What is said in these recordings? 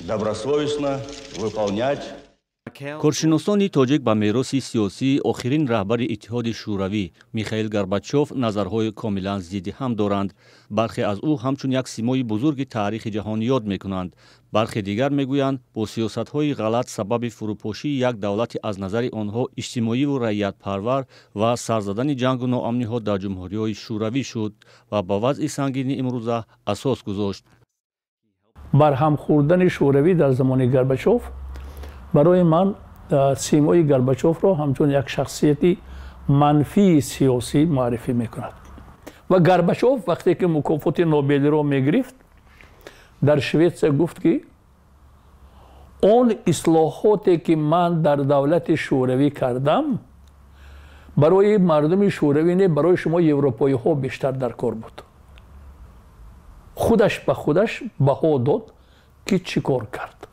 Добросовестно выполнять. Коршиносони тоҷик ба мероси сиёсии охирин раҳбари Иттиҳоди Шӯравӣ Михаил Горбачов назарҳои комилан зидди ҳам доранд. Бархе аз ӯ ҳамчун як симои бузурги таърихи ҷаҳон ёд мекунанд. Бархе дигар мегӯянд, бо сиёсатҳои ғалат сабаби фурӯпошии як давлати аз назари онҳо иҷтимоиву раиятпарвар ва сар задани ҷангу ноамниҳо дар ҷумҳуриҳои шӯравӣ шуд ва ба вазъи сангини имрӯза асос гузошт. Барҳам хӯрдани Шӯравӣ дар замони Горбачов барои ман симои Горбачовро ҳамчун як шахсияти манфии сиёсӣ муаррифӣ мекунад. Ва Горбачов, вақте ки мукофоти Нобелиро мегирифт, дар Шветсия гуфт, ки он ислоҳоте, ки ман дар давлати Шӯравӣ кардам, барои мардуми шӯравӣ не, барои шумо европоиҳо бештар дар кор буд. Худаш ба худаш баҳо дод, ки чӣ кор кард.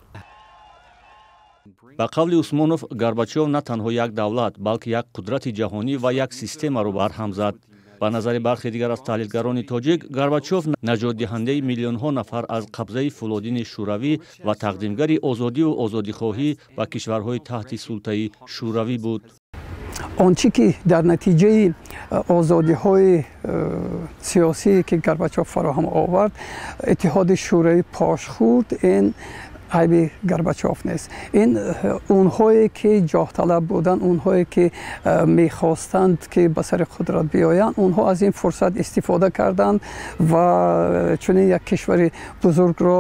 Ба қавли Усмонов, Горбачов на танҳо як давлат, балки як қудрати ҷаҳонӣ ва як системаро барҳам зад. Ба назари бархе дигар аз таҳлилгарони тоҷик, Горбачов наҷотдиҳандаи миллионҳо нафар аз қабзаи фӯлодини Шӯравӣ ва тақдимгари озодиву озодихоҳӣ ба кишварҳои таҳти султаи Шӯравӣ буд. Он чӣ ки дар натиҷаи озодиҳои сиёсие, ки Горбачов фароҳам овард, Иттиҳоди Шӯравӣ пош хӯрд, ин айби Горбачов нест. Ин онҳое, ки ҷоҳталаб буданд, онҳое, ки мехостанд, ки ба сари қудрат биёянд, онҳо аз ин фурсат истифода карданд ва чунин як кишвари бузургро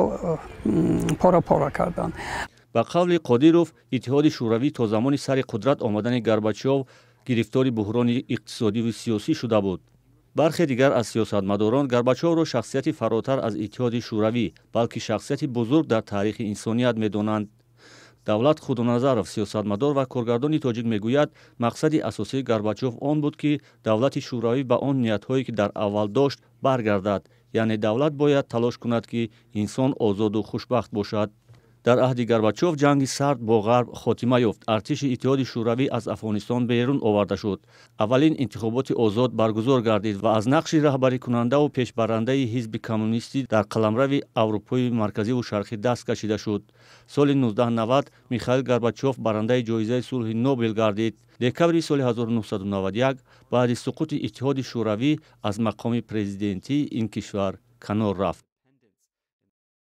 пора пора карданд. Ба қавли Қодиров, Иттиҳоди Шӯравӣ то замони сари қудрат омадани Горбачов гирифтори буҳрони иқтисодиву сиёсӣ шуда буд. Бархе дигар аз сиёсатмадорон Горбачовро шахсияти фаротар аз Иттиҳоди Шӯравӣ, балки шахсияти бузург дар таърихи инсоният медонанд. Давлат Худоназаров, сиёсатмадор ва коргардони тоҷик, мегӯяд, мақсади асосии Горбачов он буд, ки давлати Шӯравӣ ба он ниятҳое, ки дар аввал дошт, баргардад, яъне давлат бояд талош кунад, ки инсон озоду хушбахт бошад. Дар аҳди Горбачов ҷанги сард бо Ғарб хотима ёфт, артиши Иттиҳоди Шӯравӣ аз Афғонистон берун оварда шуд, аввалин интихоботи озод баргузор гардид ва аз нақши раҳбарикунандаву пешбарандаи ҳизби коммунистӣ дар қаламрави Аврупои Марказиву Шарқӣ даст кашида шуд. Соли 1990 Михаил Горбачов барандаи ҷоизаи сулҳи Нобел гардид. Декабри соли 1991 баъди суқути Иттиҳоди Шӯравӣ аз мақоми президентии ин кишвар канор рафт.